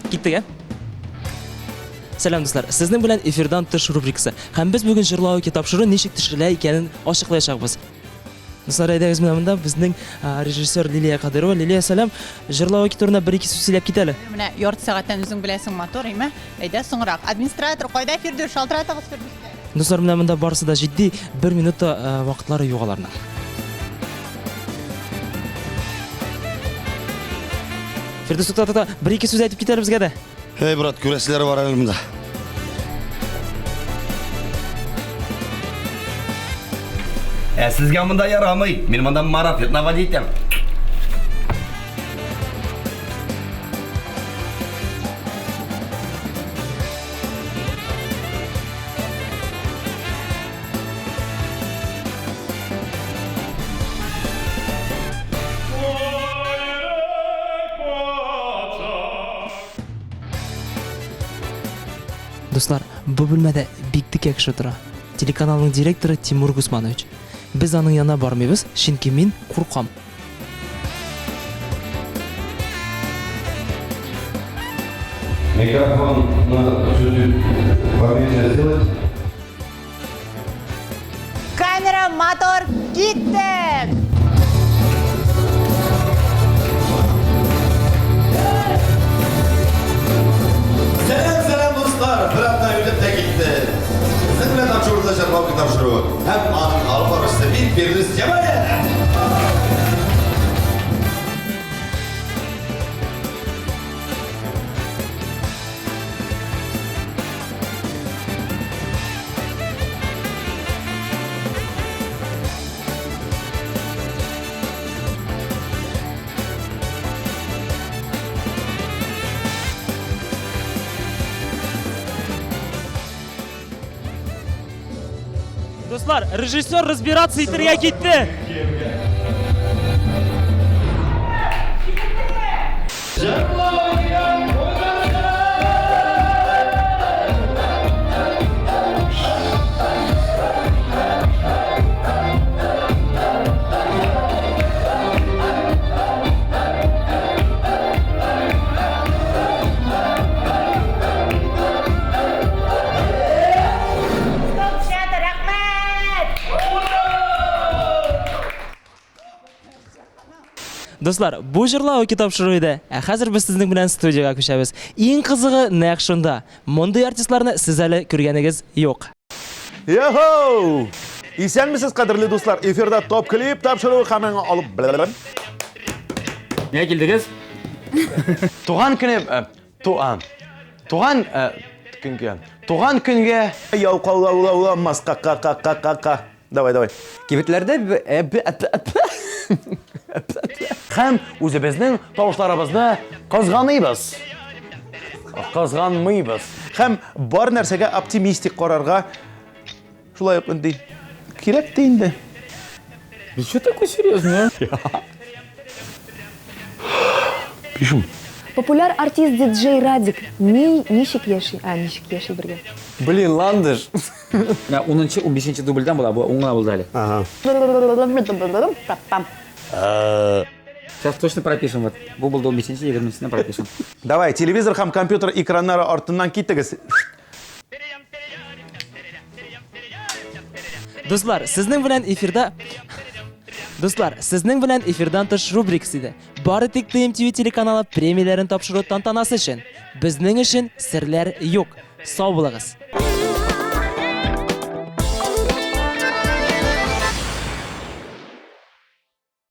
Киттек, ә? Сәлам, дуслар! Сезнең белән эфирдан тыш рубрикасы. Һәм без бүген җырлау тапшыру ничек төшерелә икәнен ачыклаячакбыз. Дуслар, әйдәгез менә монда безнең режиссер Лилия Кадырова. Лилия, сәлам. Җырлау турында бер-ике сүз сөйләп кит әле. Менә ярты сәгатьтән үзең беләсең матур, әйме? Әйдә соңрак. Администратор, кайда Фирдүс? Шалтыратыгыз Фирдүскә. Дуслар, менә монда барысы да җитди, бер минут та вакытлары юк аларның. Фирдүс, тукта, тукта, бер-ике сүз әйтеп кит әле безгә дә. Эй, брат, күрәселәре бар әле монда. Ә сезгә монда ярамый. Мин монда марафет наводить итәм. Дуслар, бу бүлмәдә бик текә кеше тора. Телеканалның директоры Тимур Гусманович. Без аның янына бармыйбыз, чөнки мин куркам. Микрофон надо чуть-чуть поменьше сделать. Камера, мотор, киттек! Сәлам, сәлам, дуслар! Бер атна үтеп тә китте. Безнең белән тапшыруда Җырлау тапшыруы һәм аның алып баручысы мин, Фирдүс Тямаев! Дуслар, режиссер разбираться итәргә китте. Стоп, театр, рәхмәт! Дуслар, бу җырлау ике тапшыру иде. Ә хәзер без сезнең белән студиягә күчәбез. Иң кызыгы нәкъ шунда. Мондый артистларны сез әле күргәнегез юк. Йо-хоу! Исәнмесез, кадерле дуслар! Эфирда Топ Клип тапшыруы һәм аңа алып Нигә килдегез? Туган көне э, туган туган э, көнгә туган көнгә Яукаулауламас ка ка ка ка ка ка. Давай, давай. Кибетләрдә э, һәм үзебезнең тавышларыбызны кызганыйбыз. Кызганмыйбыз. Һәм бар нәрсәгә оптимистик карарга шулай ук инде кирәк тә инде. Ты что такой серьезный, а? Пишем. Популяр артист диджей Радик ни ничек яши? А, ничек яши бергә? Блин, ландыш. Менә 10-нчы, 15-нче дубльдән була, бу уңга булды әле. Ага. Сейчас точно пропишем вот. Бу булды 15-нче, 20-нчесенә пропишем. Давай, телевизор һәм компьютер экраннары артыннан китегез. Дуслар, сезнең белән эфирда Дуслар, сезнең белән эфирдан тыш рубрикасы иде. Бары тик ТМТВ телеканалы премияләрен тапшыру тантанасы өчен. Безнең өчен серләр юк. Сау булыгыз.